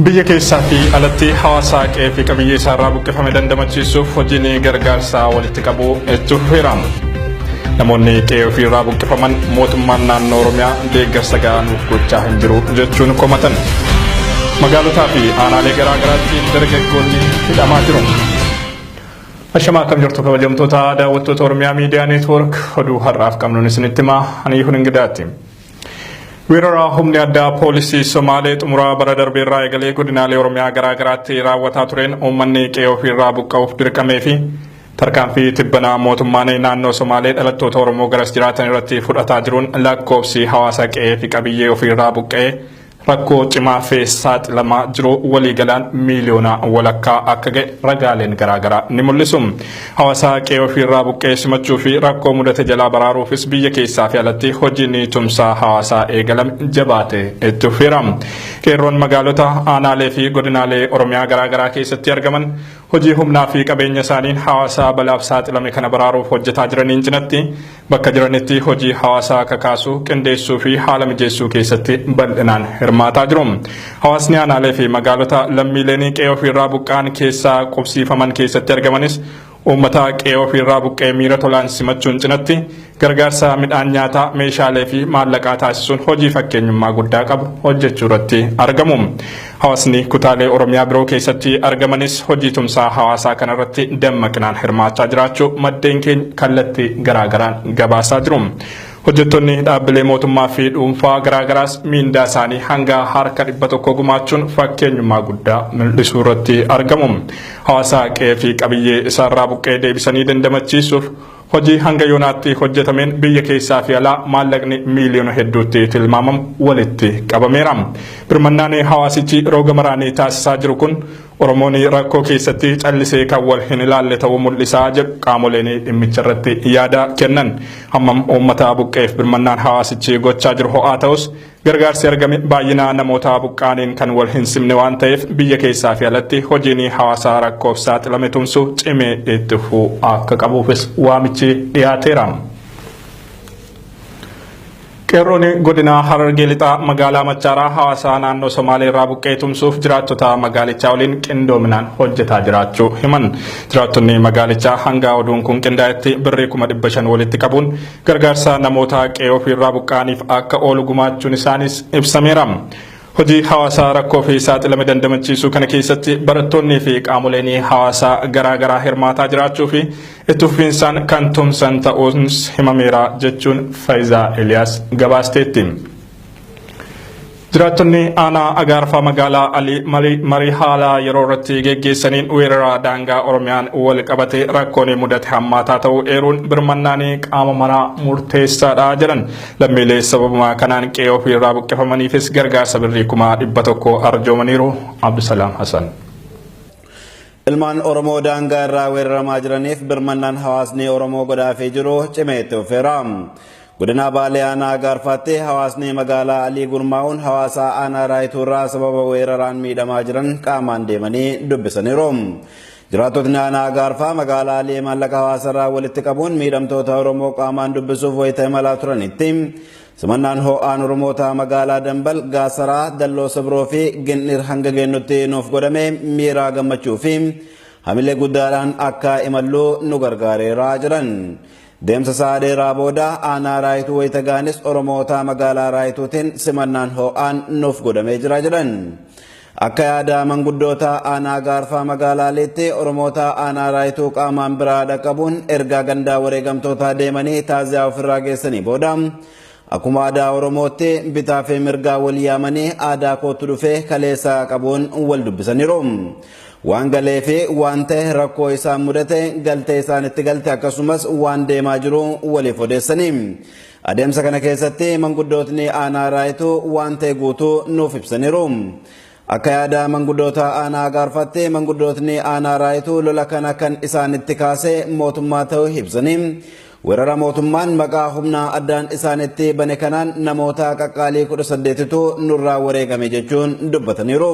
Biyya keessaa fi alatti hawaasa qe'ee fi qabiyyee isaarraa buqqifame dandamachiisuuf hojiin gargaarsaa walitti qabuu itti fufeera. Namoonni qe'ee ofiirraa buqqifaman mootummaan naannoo Oromiyaa deeggarsa gahaa nuuf gochaa hin jiru jechuun komatan. Magaalotaa fi aanaalee garaa garaatti dargaggoonni hidhamaa jiru. Ashamaa, akkam jirtu kabajamtoota daawwattoota Oromiyaa Miidiyaa Neetwoork? Oduu har'aaf qabnuun isinitti himaa, ani Yihun Ingidaati. Weerara humni addaa poolisii Somaalee xumuraa bara darbeerraa eegalee godinaalee Oromiyaa garaa garaatti raawwataa tureen uummanni qe'ee ofiirraa buqqa'uuf dirqamee fi tarkaanfii tibbanaa mootummaan naannoo Somaalee dhalattoota Oromoo garas jiraatan irratti fudhataa jiruun lakkoofsi hawaasa qe'ee fi qabiyyee ofiirraa buqqa'ee rakkoo cimaa fi saaxilamaa jiru waliigalaan 1.5 miiliyoona akka ga'e ragaaleen garaagaraa ni mul'isu. Hawaasa qe'ee ofiirraa buqqee simachuu fi rakkoo mudate jalaa baraaruufis biyya keessaa fi alatti hojiin tumsaa hawaasaa eegalame jabaate itti fufeera. Qeerroon magaalota, aanaalee fi godinaalee Oromiyaa garaagaraa keessatti argaman hojii humnaa fi qabeenya isaaniin hawaasa balaaf saaxilame kana baraaruuf hojjetaa jiraniin cinatti bakka jiranitti hojii hawaasaa kakaasuu, qindeessuu fi haala mijeessuu keessatti bal'inaan hirmaataa jiru. Hawaasni aanaalee fi magaalota lammiileen qe'ee ofiirraa buqqa'an keessaa qubsiifaman keessatti argamanis uummata qe'ee ofiirraa buqqee miira tolaan simachuun cinatti gargaarsa midhaan nyaataa, meeshaalee fi maallaqaa taasisuun hojii fakkeenyummaa guddaa qabu hojjechuu irratti argamu. Hawaasni kutaalee Oromiyaa biroo keessatti argamanis hojii tumsaa hawaasaa kanarratti dammaqinaan hirmaachaa jiraachuu maddeen keenya kallattii garaagaraan gabaasaa jiru. Hojjettoonni dhaabbilee mootummaa fi dhuunfaa garaagaraas miindaa isaanii hanga harka 100 gumaachuun fakkeenyummaa guddaa mul'isuu irratti argamu. Hawaasa qe'ee fi qabiyyee isaarraa buqqee deebisanii dandamachiisuuf hojii hanga yoonaatti hojjetameen biyya keessaa fi alaa maallaqni miiliyoona hedduutti tilmaamamu walitti qabameera. Birmannaan hawaasichi roga maraanii taasisaa jiru kun Oromoon rakkoo keessatti callisee kan wal hin ilaalle ta'uu mul'isaa jedhu qaamoleen dhimmicha irratti yaada kennan. Hammam uummata buqqeef birmannaan hawaasichi gochaa jiru ho'aa ta'us, gargaarsi argame baay'ina namoota buqqaaniin kan wal hin simne waan ta'eef biyya keessaa fi alatti hojiin hawaasaa rakkoof saaxilame tumsu cimee itti fufuu akka qabuufis waamichi dhiyaateera. Qeerroon godina Harargee Lixaa magaalaa Machaaraa hawaasa naannoo Somaalee irraa buqqee tumsuuf jiraattota magaalichaa waliin qindoominaan hojjetaa jiraachuu himan. Jiraattonni magaalichaa hanga oduun kun qindaa'etti birrii 500,000 walitti qabuun gargaarsa namoota qe'ee ofiirraa buqqa'aniif akka oolu gumaachuun isaanis ibsameera. Hojii hawaasaa rakkoo fi saaxilame dandamachiisuu kana keessatti barattoonnii fi qaamoleen hawaasaa garaa garaa hirmaataa jiraachuu fi itti fufiinsaan kan tumsan ta'uunis himameera jechuun Faayizaa Eliyaas gabaasteetti. Jiraattonni aanaa Agaarfaa magaalaa Alii marii haala yeroo irratti geggeessaniin weerara daangaa Oromiyaan wal qabate rakkoon mudate hammaataa ta'uu eeruun birmannaan qaama maraa murteessaadha jedhan. Lammiilee sababuma kanaan qe'ee ofiirraa buqqifamaniifis gargaarsa birrii 100,000 arjoomaniiru. Abdusalaam Hasan. Ilmaan Oromoo daangaa irraa weeraramaa jiraniif birmannaan hawaasni Oromoo godhaafii jiru cimee itti fufeera. Godina Baalee aanaa Agaarfaatti hawaasni magaalaa Alii gurmaa'uun hawaasa aanaa Raayituu irraa sababa weeraraan miidhamaa jiran qaamaan deemanii dubbisaniiru. Jiraattotni aanaa Agaarfaa magaalaa Alii maallaqa hawaasa irraa walitti qabuun miidhamtoota Oromoo qaamaan dubbisuuf wayita imalaa turanitti simannaan ho'aan Oromoota magaalaa Dambal, Gaasaraa, Dalloo Sibroo fi Gindhir hanga geennutti nuuf godhame miira gammachuu fi hamilee guddaadhaan akka imallu nu gargaareera jedhan. Deemsa sa'a dheeraa booda aanaa Raayituu wayita ga'anis Oromoota magaalaa Raayituutiin simannaan ho'aan nuuf godhamee jira jedhan. Akka yaada manguddoota aanaa Gaarfaa magaalaa Aliitti, Oromoota aanaa Raayituu qaamaan biraa dhaqqabuun ergaa gandaa wareegamtootaa deemanii taaziyaa ofirraa geessanii booda akkuma aadaa Oromootti bitaa fi mirgaa wal yaamanii aadaa kootu dhufee kaleessa qabuun wal dubbisaniiru. Waan galee fi waan ta'e, rakkoo isaan mudate, galtee isaanitti galte, akkasumas waan deemaa jiru waliif odeessanii. Adeemsa kana keessatti manguddootni aanaa Raayituu waan ta'e guutuu nuuf ibsaniiru. Akka yaada manguddoota aanaa Gaarfaatti, manguddootni aanaa Raayituu lola kana kan isaanitti kaase mootummaa ta'uu ibsanii, weerara mootummaan maqaa humna addaan isaanitti bane kanaan namoota qaqqaalii 18tu nurraa wareegame jechuun dubbataniiru.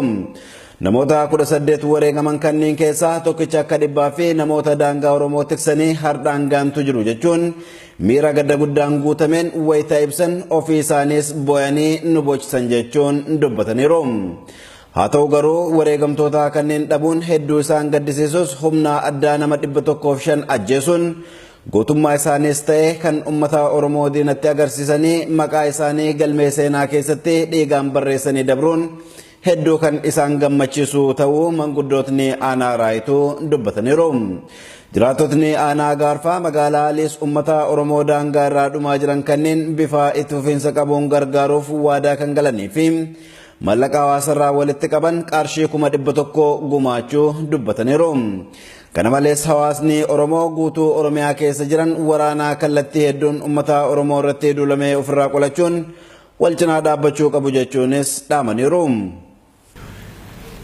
Namoota 18 wareegaman kanneen keessaa tokkicha akka dhibbaa fi namoota daangaa Oromoo tiksanii hardhaan gaantu jiru jechuun miira gadda guddaan guutameen wayita ibsan ofii isaaniis booyanii nu boochisan jechuun dubbataniiru. Haa ta'u garuu wareegamtoota kanneen dhabuun hedduu isaan gaddisiisus humna addaa nama 105 ajjeesuun gootummaa isaaniis ta'e kan uummata Oromoo diinatti agarsiisanii maqaa isaanii galmee seenaa keessatti dhiigaan barreessanii dabruun hedduu kan isaan gammachiisu ta'uu manguddootni aanaa Raayituu dubbataniiru. Jiraattotni aanaa Gaarfaa magaalaa Aliis uummata Oromoo daangaa irraa dhumaa jiran kanneen bifa itti fufiinsa qabuun gargaaruuf waadaa kan galanii fi mallaqa hawaasarraa walitti qaban qarshii 100,000 gumaachuu dubbataniiru. Kana malees hawaasni Oromoo guutuu Oromiyaa keessa jiran waraanaa kallattii hedduun uummata Oromoo irratti duulamee ofirraa qolachuun wal cinaa dhaabbachuu qabu jechuunis dhaamaniiru.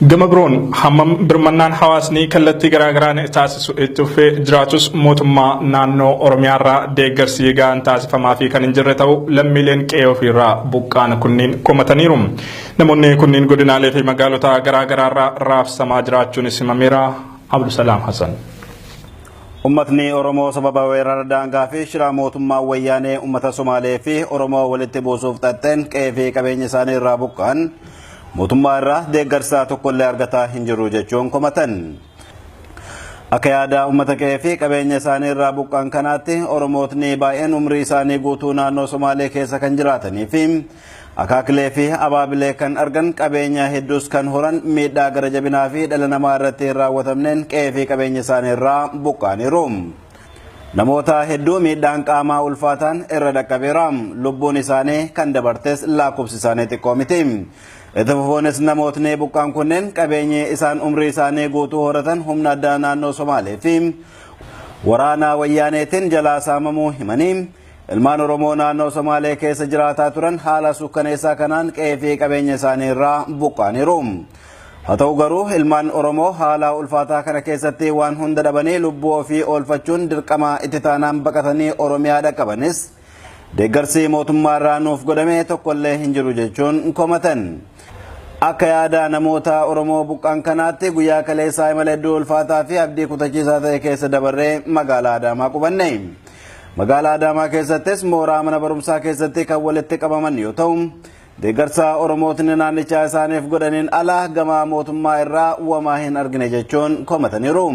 Gama biroon hammam birmannaan hawaasni kallattii garaagaraan taasisu itti fufee jiraatus mootummaa naannoo Oromiyaarraa deeggarsi gahaan taasifamaa fi kan hin jirre ta'uu lammiileen qe'ee ofiirraa buqqaan kunniin komataniiru. Namoonni kunniin godinaalee fi magaalota garaagaraarraa raabsamaa jiraachuunis himameera. Abdusalaam Hassan. Uummatni Oromoo sababa weerara daangaa fi shira mootummaa wayyaanee uummata Somaalee fi Oromoo walitti buusuuf xaxxeen qe'ee fi qabeenya isaanii irraa buqqa'an mootummaa irraa deeggarsa tokkollee argataa hin jiru jechuun komatan. Akka yaada uummata qe'ee fi qabeenya isaanii irraa buqqa'an kanaatti Oromootni baay'een umrii isaanii guutuu naannoo Somaalee keessa kan jiraatanii fi akaakilee fi abaabilee kan argan qabeenya hedduus kan horan miidhaa gara jabinaa fi dhala namaa irratti hin raawwatamneen qe'ee fi qabeenya isaanii irraa buqqa'aniiru. Namoota hedduu miidhaan qaamaa ulfaataan irra dhaqqabeera. Lubbuun isaanii kan dabartes lakkoofsi isaanii xiqqoo miti. Itti fufuunis namootni buqqaan kunneen qabeenyi isaan umrii isaanii guutuu horatan humna addaa naannoo Somaalee fi waraana wayyaaneetiin jalaa saamamuu himanii ilmaan Oromoo naannoo Somaalee keessa jiraataa turan haala sukkaneessaa kanaan qe'ee fi qabeenya isaanii irraa buqqa'aniiru. Haa ta'u garuu ilmaan Oromoo haala ulfaataa kana keessatti waan hunda dhabanii lubbuu ofii oolfachuun dirqama itti taanaan baqatanii Oromiyaa dhaqqabanis deeggarsi mootummaa irraa nuuf godhame tokkollee hin jiru jechuun komatan. Akka yaada namoota Oromoo buqqaan kanaatti guyyaa kaleessaa imala hedduu ulfaataa fi abdii kutachiisaa ta'e keessa dabarree magaalaa Adaamaa qubanne. Magaalaa Adaamaa keessattis mooraa mana barumsaa keessatti kan walitti qabaman yoo ta'u, deeggarsa Oromootni naannichaa isaaniif godhaniin ala gama mootummaa irraa wamaa hin argine jechuun komataniiru.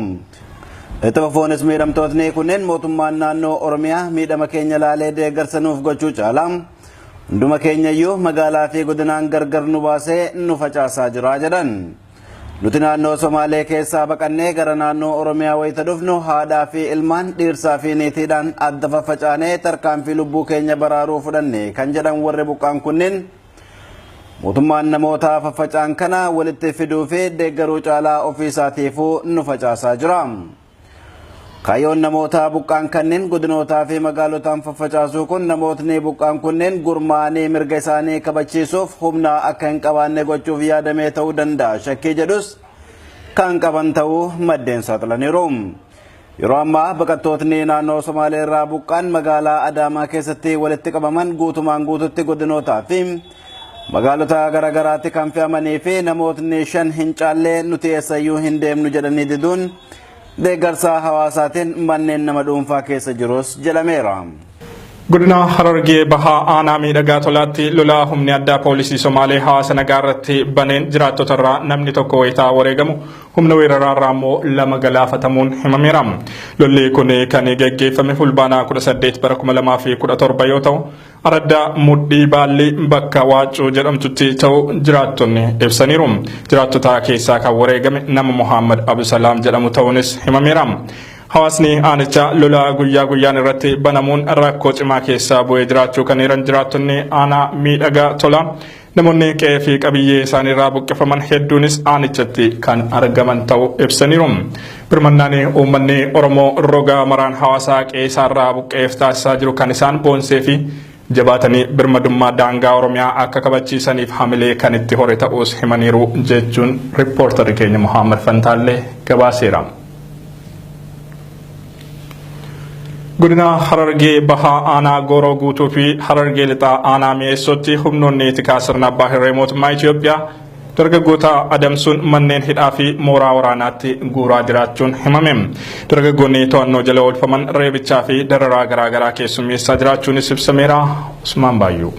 Itti fufuunis miidhamtootni kunneen mootummaan naannoo Oromiyaa miidhama keenya laalee deeggarsa nuuf gochuu caala. Hunduma keenyayyuu magaalaa fi godinaan gargar nu baasee nu facaasaa jira jedhan. Nuti naannoo Somaalee keessaa baqannee gara naannoo Oromiyaa wayita dhufnu haadhaa fi ilmaan dhiirsaa fi niitiidhaan adda faffacaanee tarkaanfii lubbuu keenya baraaruu fudhanne kan jedhan warri buqqaan kunneen mootummaan namoota faffacaan kana walitti fiduu fi deeggaruu caalaa ofii isaatiifuu nu facaasaa jira. Kaayyoon namoota buqqaan kanneen godinootaa fi magaalotaan faffacaasuu kun namootni buqqaan kunneen gurmaa'anii mirga isaanii kabachiisuuf humna akka hin qabaanne gochuuf yaadamee ta'uu danda'a shakkii jedhus kan qaban ta'uu maddeen saaxilaniiru. Yeroo ammaa baqattootni naannoo Somaalee irraa buqqaan magaalaa Adaamaa keessatti walitti qabaman guutumaan guututti godinootaa fi magaalota garaagaraatti kan fe'amanii fi namootni 5 hin caallee nuti eessayyuu hin deemnu jedhanii diduun deeggarsa hawaasaatiin manneen nama dhuunfaa keessa jirus jedhameera. Godina Harargee Bahaa aanaa miidhagaa tolaatti lolaa humni addaa poolisii Somaalee hawaasa nagaa irratti baneen jiraattota irraa namni tokko wayitaa wareegamu humna weeraraa irraa immoo 2 galaafatamuun himameera. Lolli kun kan geggeeffame Fulbaanaa 18 bara 2017 yoo ta'u araddaa mudhii baalli bakka Waaccuu jedhamtutti ta'u jiraattonni ibsaniiru. Jiraattota keessaa kan wareegame nama Muhammad Abdusalaam jedhamu ta'uunis himameera. Hawaasni aanichaa lola guyyaa guyyaan irratti banamuun rakkoo cimaa keessaa bu'ee jiraachuu kan eeran jiraattonni aanaa miidhagaa tola. Namoonni qe'ee fi qabiyyee isaaniirraa buqqifaman hedduunis aanichatti kan argaman ta'uu ibsaniiru. Birmannaan uummanni Oromoo roga maraan hawaasaa qe'ee isaarraa buqqa'eef taasisaa jiru kan isaan boonsee fi jabaatanii birmadummaa daangaa Oromiyaa akka kabachiisaniif hamilee kan itti hore ta'uus himaniiru jechuun riippoortarri keenya Muhammad Fantaallee gabaaseera. Godina Harargee Bahaa aanaa Gooroo Guutuu fi Harargee Lixaa aanaa Mi'eessootti humnoonni tikaa sirna abbaa hirree mootummaa Itoophiyaa dargaggoota adamsuun manneen hidhaa fi mooraa waraanaatti guuraa jiraachuun himame. Dargaggoonni to'annoo jala oolfaman reebichaa fi dararaa garaagaraa keessummeessaa jiraachuunis ibsameera. Usmaan Baayyuu.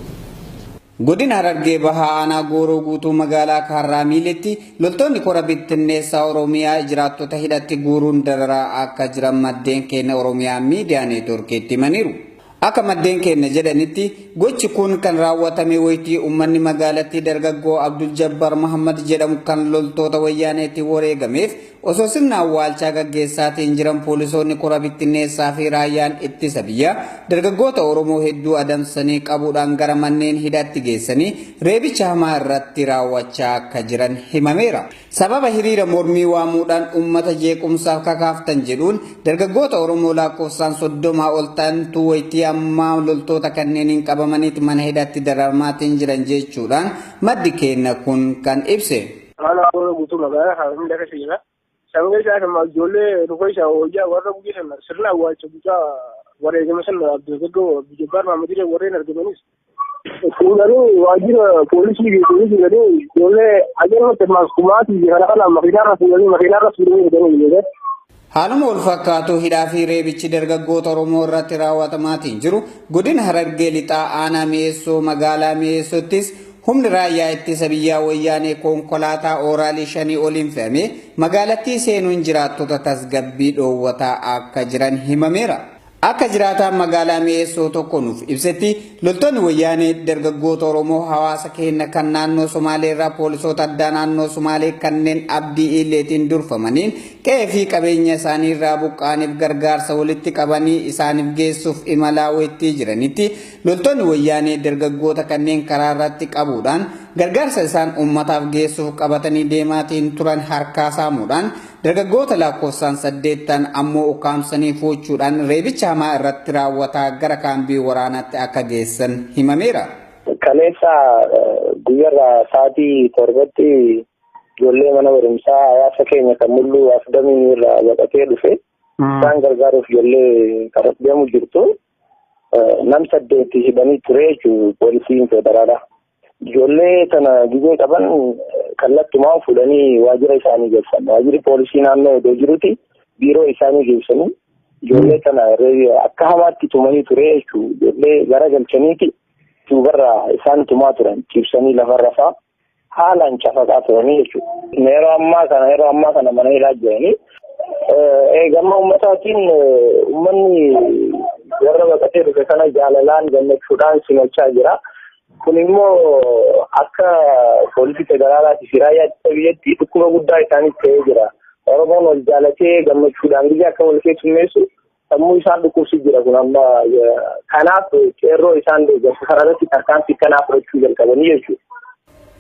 Godina Harargee Bahaa Aanaa Gooroo Guutuu magaalaa Kaarraa Miiletti loltoonni kora bittinneessaa Oromiyaa jiraattota hidhatti guuruun dararaa akka jiran maddeen keenya Oromiyaa Miidiyaa Neetwoorkiitti himaniiru. Akka maddeen keenya jedhanitti, gochi kun kan raawwatame wayitii uummanni magaalattii dargaggoo Abdul Jabbar Muhammad jedhamu kan loltoota Wayyaaneetti wareegameef osoo sirna awwaalchaa gaggeessaatiin jiran, poolisoonni kora bittinneessaa fi raayyaan ittisa biyyaa dargaggoota Oromoo hedduu adamsanii qabuudhaan gara manneen hidhaatti geessanii reebicha hamaa irratti raawwachaa akka jiran himameera. Sababa hiriira mormii waamuudhaan uummata jeequmsaaf kakaaftan jedhuun dargaggoota Oromoo lakkoofsaan 30 ol ta'antu wayitii ammaa loltoota kanneeniin qabamaniiti mana hidhaatti dararamaatiin jiran jechuudhaan maddi keenya kun kan ibse. Aanaa Gooroo Guutuu magaalaa Kaarraa keessa jira. Sababa isaa kan ijoollee dhufa isaa wayyaa warra guyyaa sana sirna awwaalcha guddaa wareegama sana dargaggoo Jabbaar Mahammadiin warreen argamanis fuudhanii waajjira poolisii geessanii jiranii, ijoollee ajarmatti kumaatii kana kana makiinaarra fuudhanii fidanii ijoollee. Haaluma wal fakkaatu, hidhaa fi reebichi dargaggoota Oromoo irratti raawwatamaatiin jiru godina Harargee Lixaa Aanaa Mi'eessoo magaalaa Mi'eessottis humni raayyaa ittisa biyyaa Wayyaanee konkolaataa ooraalii 5 oliin fe'amee magaalattii seenuun jiraattota tasgabbii dhoowwataa akka jiran himameera. Akka jiraataan magaalaa Mi'eessoo tokko nuuf ibsetti, loltoonni Wayyaanee dargaggoota Oromoo hawaasa keenya kan naannoo Somaalee irraa poolisoota addaa naannoo Somaalee kanneen Abdii Iilleetiin durfamaniin qe'ee fi qabeenya isaanii irraa buqqa'aniif gargaarsa walitti qabanii isaaniif geessuuf imalaa wayittii jiranitti, loltoonni Wayyaanee dargaggoota kanneen karaa irratti qabuudhaan gargaarsa isaan uummataaf geessuuf qabatanii deemaatiin turan harkaa saamuudhaan, dargaggoota lakkoofsaan 8 ammoo ukkaamsanii fuuchuudhaan reebicha hamaa irratti raawwataa gara kaambii waraanaatti akka geessan himameera. Kaleessa guyyaarraa sa'aatii 7tti ijoollee mana barumsaa hawaasa keenya kan Mulluu Afdamii irraa baqatee dhufe isaan gargaaruuf ijoollee karaa deemu jirtu nam 8 hidhanii ture jechuun poolisiin federaalaa. Ijoollee tana gizee qaban kallattumaan fuudhanii waajjira isaanii geessan. Waajjirri poolisii naannoo iddoo jirutti biiroo isaanii geessanii ijoollee tana akka hamaatti tumanii ture jechuudha. Ijoollee gara galchaniiti duubarraa isaan tumaa turan, ciibsanii lafarra fa'aa haalaan cafaqaa turanii jechuudha. Yeroo ammaa kana mana hidhaa jiranii. Eegamma uummataatiin uummanni warra baqatee dhufe kana jaalalaan gammachuudhaan simachaa jira. Kun immoo akka poolisii federaalaatii fi raayyaa ittisa biyyatti dhukkuba guddaa isaaniif ta'ee jira. Oromoon wal jaalatee gammachuudhaan biyya akka wal keessummeessu sammuu isaan dhukkubsi jira kun amma. Kanaaf qeerroo isaan deeggarsa karaa irratti tarkaanfii kanaa fudhachuu jalqabanii jechuudha.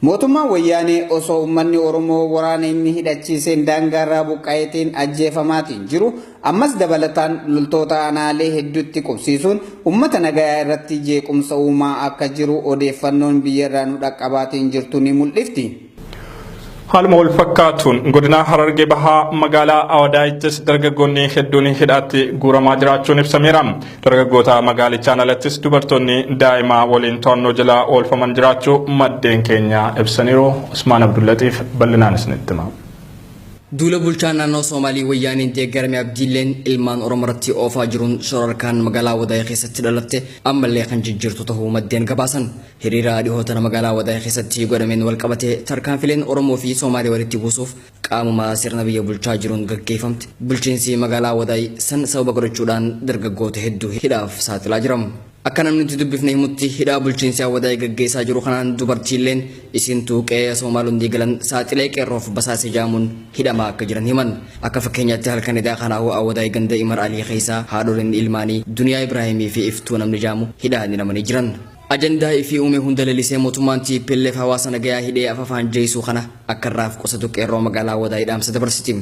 Mootummaan Wayyaanee osoo uummanni Oromoo waraana inni hidhachiiseen daangaarraa buqqa'eetiin ajjeefamaatiin jiru, ammas dabalataan loltoota aanaalee hedduutti qubsiisuun uummata nagayaa irratti jeequmsa uumaa akka jiru odeeffannoon biyyarraa nu dhaqqabaatiin jirtu ni mul'ifti. Haaluma wal fakkaatuun, godina Harargee Bahaa magaalaa Awadaayittis dargaggoonni hedduun hidhaatti guuramaa jiraachuun ibsameera. Dargaggoota magaalichaan alattis dubartoonni daa'ima waliin to'annoo jala oolfaman jiraachuu maddeen keenya ibsaniiru. Usmaan Abdullatiif bal'inaan isinitti hima. Duula bulchaan naannoo Soomaalii Wayyaaniin deeggarame Abdiilleen ilmaan Oromoo irratti oofaa jiruun shororkaan magaalaa Wadaay keessatti dhalatte ammallee kan jijjiirtu ta'uu maddeen gabaasan. Hiriira dhihootana magaalaa Wadaay keessatti godhameen walqabatee tarkaanfileen Oromoo fi Soomaalii walitti buusuuf qaamuma sirna biyya bulchaa jiruun gaggeeffamte. Bulchiinsi magaalaa Wadaay san sababa godhachuudhaan dargaggoota hedduu hidhaaf saaxilaa jiramu. Akka namni nuti dubbifne himutti, hidhaa bulchiinsi Awwadaay gaggeessaa jiru kanaan dubartiilleen isintuu qe'ee Soomaalonni galan saaxilee qeerroof basaase jaamuun hidhamaa akka jiran himan. Akka fakkeenyaatti, halkan edaa kanaa'uu Awwadaay ganda Imar Alii keessaa haadholiin ilmaanii Duniyaa Ibraahimii fi Iftuu namni jaamu hidhaa hidhamanii jiran. Ajandaa ifii uume hunda lalisee mootummaan TPLF hawaasa nagayaa hidhee afafaan jeesuu kana akka irraaf qusatu qeerroo magaalaa Wadaay dhaamsa dabarsiti.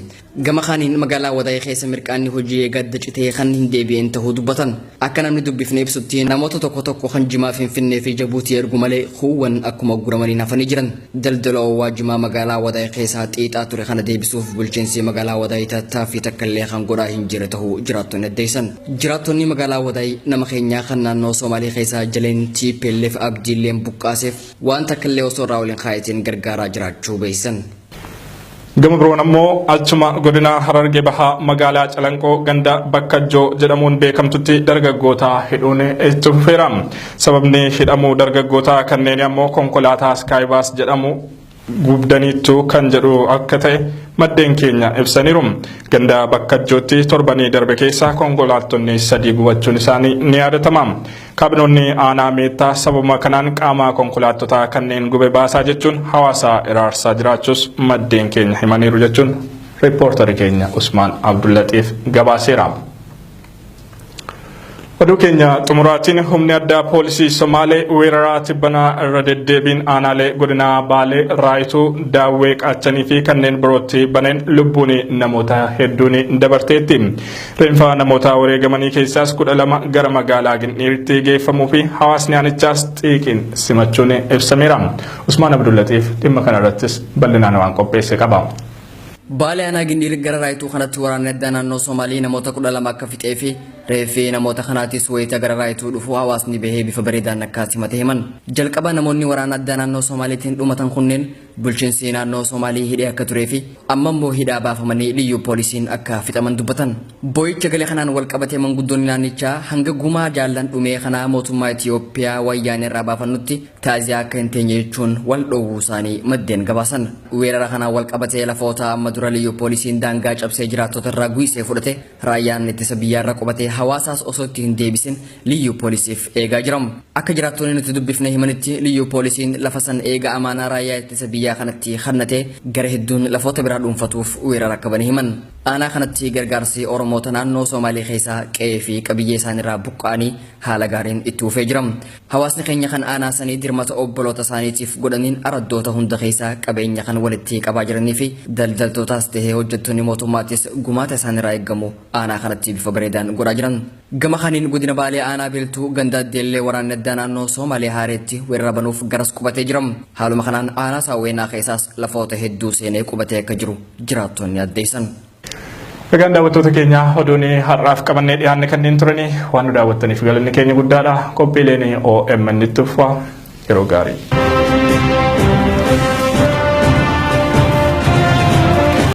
Gama kaaniin, magaalaa Wadaay keessa mirqaanni hojii eegadda citee kan hin deebi'een ta'uu dubbatan. Akka namni dubbifne ibsutti, namoota tokko tokko kan jimaa Finfinnee fi Jabuutii ergu malee kuuwwan akkuma guramanii hafanii jiran. Daldala oowwaa jimaa magaalaa Wadaay keessaa xiixaa ture kana deebisuuf bulchiinsi magaalaa Wadaay tattaaffii takka illee kan godhaa hin jirre ta'uu jiraattonni addeessan. Jiraattonni magaalaa Wadaay nama keenyaa kan naannoo Somaalii keessaa jaleen TPLF Abdiilleen buqqaaseef waan takka illee osoo irraa waliin kaayatiin gargaaraa jiraachuu beeksisan. Gama biroon ammoo achuma godina Harargee Bahaa magaalaa Calanqoo ganda Bakkajjoo jedhamuun beekamtutti dargaggoota hidhuun itti fufeera. Sababni hidhamuu dargaggoota kanneen ammoo konkolaataa Skybus jedhamu gubdaniittu kan jedhu akka ta'e maddeen keenya ibsaniiru. Ganda Bakkajjootti torbanii darbe keessa konkolaattonni 3 gubachuun isaanii ni yaadatama. Kaabinoonni aanaa Meettaa sababa kanaan qaama konkolaattota kanneen gube baasaa jechuun hawaasa iraarsaa jiraachuus maddeen keenya himaniiru jechuun riippoortarri keenya Usmaan Abdullaxiif gabaaseera. Oduu keenya xumuraatiin humni addaa poolisii Somaalee weeraraa tibbanaa irra deddeebiin aanaalee godina Baalee, Raayituu, Daawwee, Qaachanii fi kanneen birootti baneen lubbuun namoota hedduun dabarteetti. Reenfa namoota wareegamanii keessaas 12 gara magaalaa Gindhiiritti geeffamuu fi hawaasni aanichaas xiiqiin simachuun ibsameera. Usmaan Abdullatiif dhimma kanarrattis bal'inaan waan qopheesse qaba. Baalee aanaa Gindhiir gara Raayituu kanatti waraanni addaa naannoo Somaalii namoota 12 akka fixee fi reeffi namoota kanaatis wayita gara Raayituu dhufu hawaasni bahee bifa bareedaan akka simate himan. Jalqaba namoonni waraana addaa naannoo Somaaliitiin dhumatan kunneen bulchiinsi naannoo Somaalii hidhee akka turee fi amma immoo hidhaa baafamanii liyyuu poolisiin akka fixaman dubbatan. Boo'icha galee kanaan wal qabatee manguddoonni naannichaa hanga gumaa jaallan dhumee kanaa mootummaa Itiyoophiyaa wayyaanee irraa baafannutti taaziyaa akka hin teenye jechuun wal dhoowwuu isaanii maddeen gabaasan. Weerara kanaan wal qabatee lafoota amma dura liyyuu poolisiin daangaa cabsee jiraattota irraa guisee fudhate raayyaan ittisa biyyaarra qubatee hawaasaas osoo itti hin deebisin liyyuu poolisiif eegaa jiramu. Akka jiraattonni nuti dubbifne himanitti liyyuu poolisiin lafa san eega amaanaa raayyaa ittisa biyyaa kanatti kennatee gara hedduun lafoota biraa dhuunfatuuf weerara akka bane himan. Aanaa kanatti gargaarsi Oromoota naannoo Somaalee keessaa qe'ee fi qabiyyee isaaniirraa buqqa'anii haala gaariin itti fufee jira. Hawaasni keenya kan aanaa sanii dirmata obboloota isaaniitiif godhaniin araddoota hunda keessaa qabeenya kan walitti qabaa jiranii fi daldaltootaas tahee hojjettoonni mootummaatis gumaata isaanirraa eeggamu aanaa kanatti bifa bareedaan godhaa jiran. Gama kaniin godina Baalee aanaa Beeltuu ganda Addeellee waraanni addaa naannoo Somaalee Haareetti weerara banuuf garas qubatee jira. Haaluma kanaan aanaa Saawweenaa keessaas lafoota hedduu seenee qubatee akka jiru jiraattonni addeessan. Egaan daawwattoota keenya oduun har'aaf qabannee dhiyaanne kanneen turanii waan nu daawwattaniif galanni keenya guddaadha. Qophiileen OMN itti fufaa yeroo gaarii.